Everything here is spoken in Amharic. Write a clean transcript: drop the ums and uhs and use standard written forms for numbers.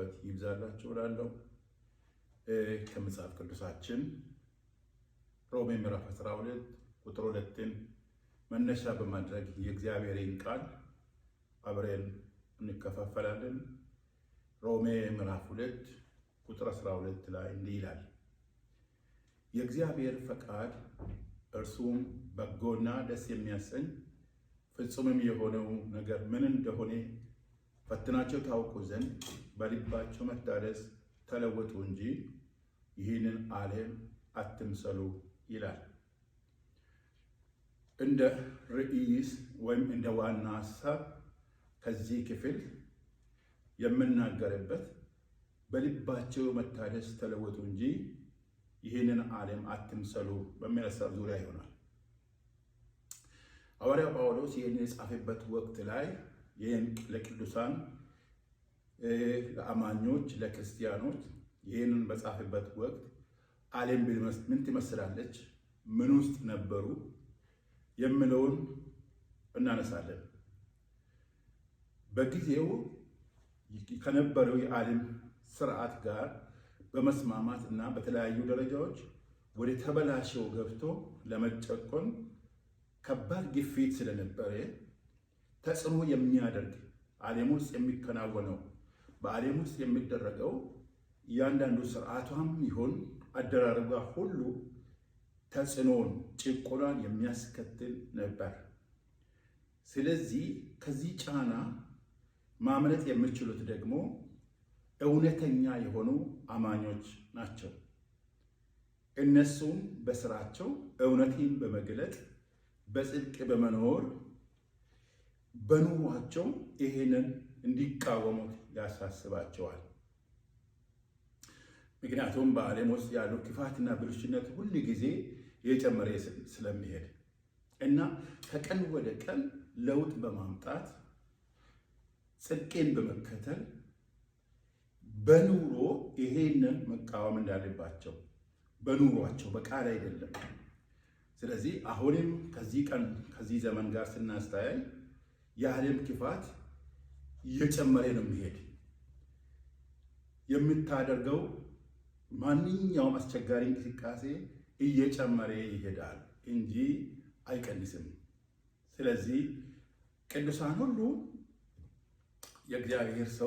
በያላችሁበት ይብዛላችሁ እላለሁ። ከመጽሐፍ ቅዱሳችን ሮሜ ምዕራፍ 12 ቁጥር 2ን መነሻ በማድረግ የእግዚአብሔርን ቃል አብረን እንከፋፈላለን። ሮሜ ምዕራፍ 2 ቁጥር 12 ላይ እንዲህ ይላል፣ የእግዚአብሔር ፈቃድ እርሱም በጎና ደስ የሚያሰኝ ፍጹምም የሆነው ነገር ምን እንደሆነ ፈትናችሁ ታውቁ ዘንድ በልባችሁ መታደስ ተለወጡ እንጂ ይህንን ዓለም አትምሰሉ ይላል። እንደ ርዕስ ወይም እንደ ዋና ሀሳብ ከዚህ ክፍል የምናገርበት በልባቸው መታደስ ተለወጡ እንጂ ይህንን ዓለም አትምሰሉ በሚል ሀሳብ ዙሪያ ይሆናል። ሐዋርያው ጳውሎስ ይህንን የጻፈበት ወቅት ላይ ይህን ለቅዱሳን፣ ለአማኞች፣ ለክርስቲያኖች ይህንን በጻፈበት ወቅት ዓለም ምን ትመስላለች፣ ምን ውስጥ ነበሩ የሚለውን እናነሳለን። በጊዜው ከነበረው የዓለም ስርዓት ጋር በመስማማት እና በተለያዩ ደረጃዎች ወደ ተበላሸው ገብቶ ለመጨቆን ከባድ ግፊት ስለነበረ ተጽዕኖ የሚያደርግ ዓለም ውስጥ የሚከናወነው፣ በዓለም ውስጥ የሚደረገው እያንዳንዱ ስርዓቷም ይሁን አደራረጓ ሁሉ ተጽዕኖን፣ ጭቆናን የሚያስከትል ነበር። ስለዚህ ከዚህ ጫና ማምለጥ የሚችሉት ደግሞ እውነተኛ የሆኑ አማኞች ናቸው። እነሱም በስራቸው እውነትን በመግለጥ፣ በጽድቅ በመኖር፣ በኑሯቸው ይሄንን እንዲቃወሙት ያሳስባቸዋል። ምክንያቱም በዓለም ውስጥ ያለው ክፋትና ብልሹነት ሁል ጊዜ እየጨመረ ስለሚሄድ እና ከቀን ወደ ቀን ለውጥ በማምጣት፣ ጽድቄን በመከተል፣ በኑሮ ይሄንን መቃወም እንዳለባቸው፣ በኑሯቸው፣ በቃል አይደለም። ስለዚህ አሁንም ከዚህ ቀን ከዚህ ዘመን ጋር ስናስተያይ የዓለም ክፋት እየጨመረ ነው የሚሄድ። የምታደርገው ማንኛውም አስቸጋሪ እንቅስቃሴ እየጨመረ ይሄዳል እንጂ አይቀንስም። ስለዚህ ቅዱሳን ሁሉ የእግዚአብሔር ሰው